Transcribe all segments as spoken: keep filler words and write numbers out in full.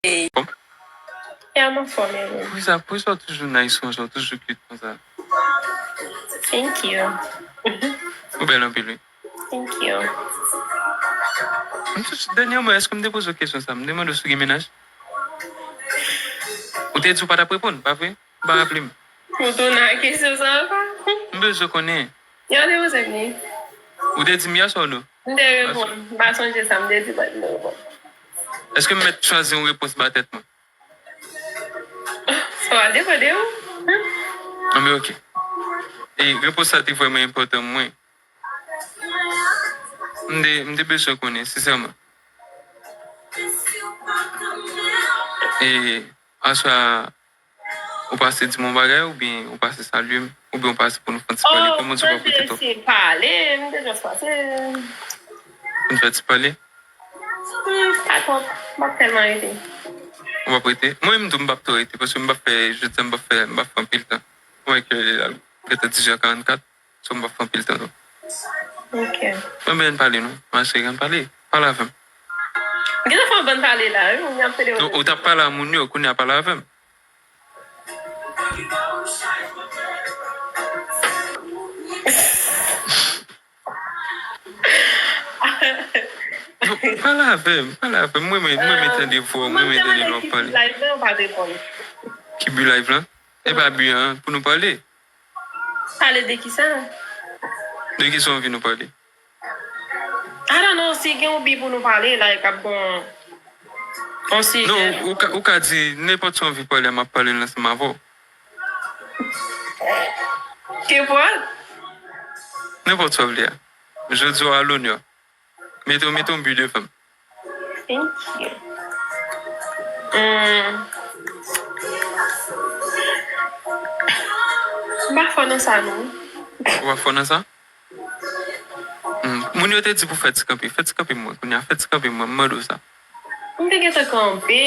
Yeah, m anfòm, Erin. Poukisa, poukisa w toujou nice konsa, w toujou cute konsa? Thank you. Ou bèl anpil, wi. Thank you. M sou, dènyèman, èske m te poze w kesyon sa? M te mande w si w gen mennaj. Ou te di w pa t ap reponn, pa vre? M pa raple m. Ou tounen ak kesyon sa ankò? M bezwen konnen. Yo te poze m li. Ou te di m yes or no? M te reponn. M pa sonje sa, m te di, but m te reponn. Èske m mèt chwazi yon repons ba tèt mwen? Sa va depann de ou. Anben, ok. E repons sa te vrèman enpòtan pou mwen. M te, m te bezwen konnen, sensèman. E aswè a, ou pase di m yon bagay, oubyen ou pase salye m, oubyen ou pase pou nou fè yon ti pale? Oh, kòman w di w pa pase pou tèt ou? Pale, m te just pase. Pou n fè ti pale? Hmm, pa twòp. M p ap tèlman rete. Ou p ap rete? Mwen menm tou, m p ap twò rete, paske m p ap fè, jodi a, m p ap fè, m p ap fè anpil tan. Ou wè ke l al prèske diz è karannkat, so m p ap fè anpil tan, non. Ok. Mwen, men, ann pale, non. Ma chérie, ann pale. Pale avè m. Gen zanfan bann pale la, wi, moun ap tande. Non, ou t ap pale a moun yo, kounye a pale avè m. Non, pale avè m, pale avè m. Mwen, mwen, mwen, mwen tande vwa w, mwen, mwen tande lè w ap pale. Ki bi live lan? E pa bi an, pou nou pale. Pale de kisa? De kisa w anvi nou pale? I don't know, si gen yon bi pou nou pale, like, ap gon yon sijè. Non, ou ka, ou ka di nenpòt sa w anvi pale a, m ap pale l ansanm avè w. Kenpòt. Nenpòt sa w vle a. Jodi a, a lonè. Mete, mete yon bi devan m. Thank you. Hmm. M pa fò nan sa, non. Ou pa fò nan sa? Hmm. Moun yo te di pou fè ti kanpe. Fè ti kanpe mwen. Kounye a, fè ti kanpe mwen. M mande w sa. M te gentan kanpe.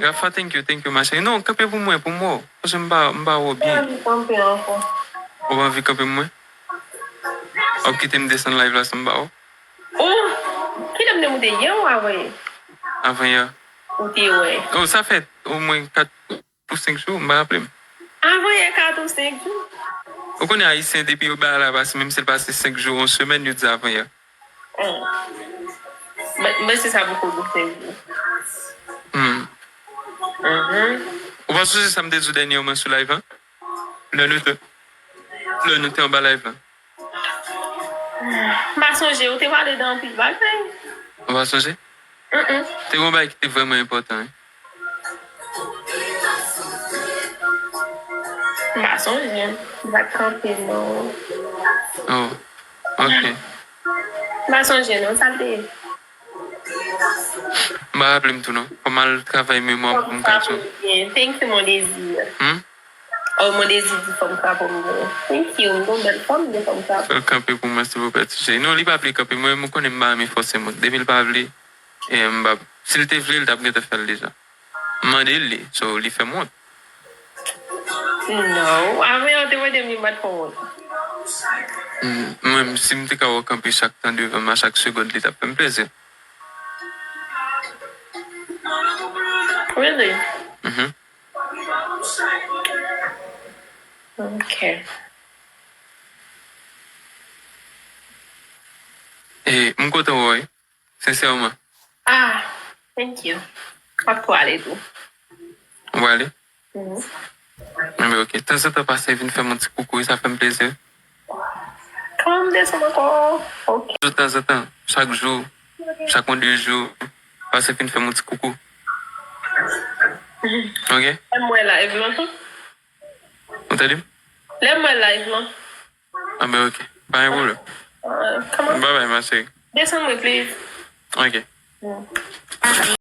Rafa, thank you, thank you, ma chérie. Non, kanpe pou mwen, pou m wè w. Paske m pa, m pa wè w byen. M pa anvi kanpe ankò. Ou pa anvi kanpe mwen? W ap kite m desann live la san m pa wè w? Oh, kilè m te moute yè ou avanyè? Avanyè. Ou te wè. Oh, sa fè omwen kat pou senk jou, m pa raple m. Avanyè kat ou senk jou? Ou konnen Ayisyen, depi yo bay la pase, menm si l pase senk jou, yon semèn, yo di avanyè. Oh. Mwen, mwen se sa poko gen senk jou. Hmm. Mhm. Ou pa sonje sa m te di w dènyèman sou live la? Lè nou te, lè nou te anba live la. M pa sonje, ou te pale de anpil bagay. Ou pa sonje? Mm-mm. Te gen yon bagay ki te vrèman enpòtan, wi. M pa sonje. M pa t kanpe, non. Oh, ok. M pa sonje, non, sa l te ye? M pa raple m tou, non. Fò m al travay memwa pou m ka sonje. Thank you, mon désir. Hmm? Oh, mon désir di fò m frape w, non. Thank you, m gon bèl fòm de fò m frape. Fè l kanpe pou mwen, silvouplè, ti cheri. Non, li pa vle kanpe. Mwen, m konnen m pa renmen fòse moun. Depi l pa vle, e, m pa, si l te vle, l t ap gentan fè l deja. M mande l li, so, li fè m wont. Non, avanyè w te mande m li, m pa t fè w wont. Hmm, mwen, si m te ka wè w kanpe chak tan devan m a chak segonn, li t ap fè m plezi. Really? Mhm. Ok. E, m kontan wè w, wi. Sensèman. Ah, thank you. M ap prale tou. Ou prale? Mhm. Anben, ok. Tanzantan, pase vin fè m yon ti koukou, sa fè m plezi. Kòman m desann ankò? Ok. Tanzantan, chak jou, chak yon de jou, pase vin fè m yon ti koukou. Mhm. Ok? Lè m wè live lan. Ou tande m? Lè m wè live lan. Anben, ok. Pa gen pwoblèm. Ah, kòman? Bye bye, ma chérie. Desann mwen, please. Ok. Mm.